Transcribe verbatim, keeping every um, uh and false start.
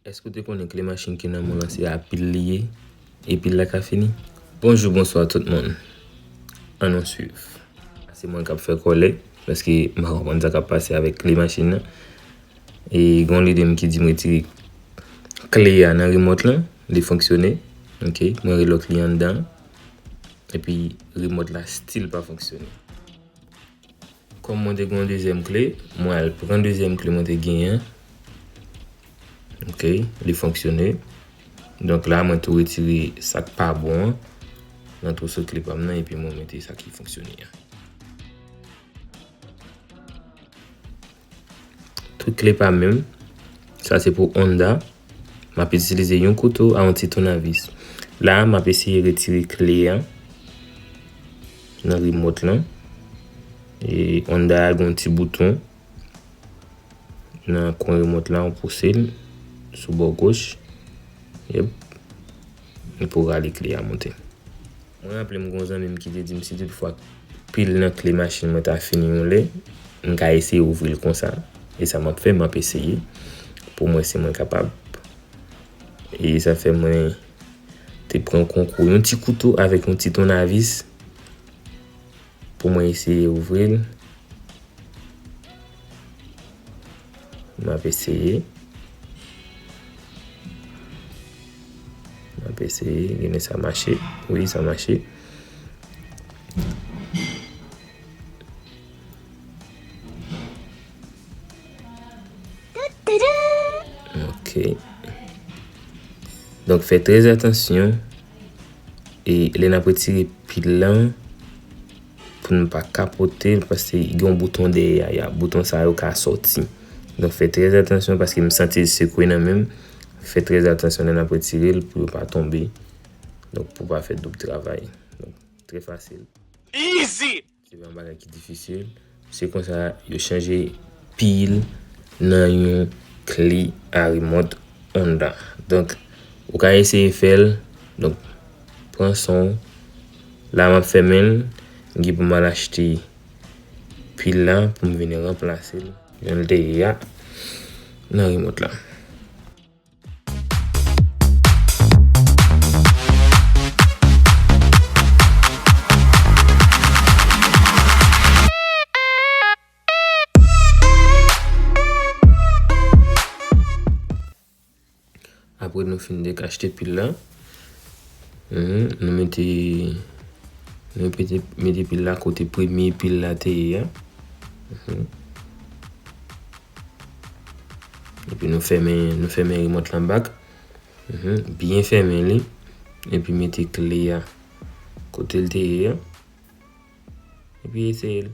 Èske w te konnen kle machin ki nan men w lan se a pil li ye? E pil la ka fini? Bonjou, bonswa tout moun. Ann nou swiv. Se mwen k ap fè kòlè, paske m pa konprann sa k ap pase avèk kle machin nan. E gen yon lide m ki di m retire kle a nan remòt lan, li fonksyone. Ok, mwen relòk li anndan. Epi remòt la still pa fonksyone. Kòm mwen te gen yon dezyèm kle, mwen al pran dezyèm kle mwen te genyen an. Ok, li fonksyone. Donk la, mwen tou retire sa k pa bon an nan twouso kle pa m nan, epi mwen mete sa ki fonksyone an. Tout kle pa m menm. Sa se pou Honda. M ap itilize yon kouto a yon ti tounavis. La, m ap eseye retire kle a nan remòt lan. E Honda a gen yon ti bouton nan kwen remòt lan, ou pouse l sou bò goch. Yep. Epi w rale kle a monte. Mwen raple m gen yon zanmi m ki te di m si toutfwa pil nan kle machin mwen ta fini yon lè, m ka eseye ouvri l konsa. E sa m ap fè, m ap eseye pou m wè si mwen kapab. E sa fè mwen te pran konkou yon ti kouto avèk yon ti tounavis pou mwen eseye ouvri l. M ap eseye. M ap eseye. Genlè sa mache. Wi, sa mache. Ok. Donk, fè trè atansyon. E lè n ap retire pil lan, pou n pa kapote l, paske gen yon bouton dèyè a, ya, bouton sa yo ka sòti. Donk, fè trè atansyon, paske m santi l sekwe nan men m. Fè trè atansyon lè n ap retire l pou yo pa tonbe. Donk, pou pa fè doub travay. Donk, trè fasil. Easy! Se pa yon bagay ki difisil. Se konsa yo chanje pil nan yon kle a remòt Honda. Donk, ou ka eseye fè l. Donk, pran san w. La, m ap fèmen l. M gen pou m al achte pil la pou m vin ranplase l jan l te ye a nan remòt la. Apre nou fin dekachte pil la, mhm, nou mete, nou mete, mete pil la kote premye pil la te ye a. Mhm. Epi nou fèmen, nou fèmen remòt lan bak. Mhm. Byen fèmen li. Epi mete kle a kote l te ye a. Epi eseye l.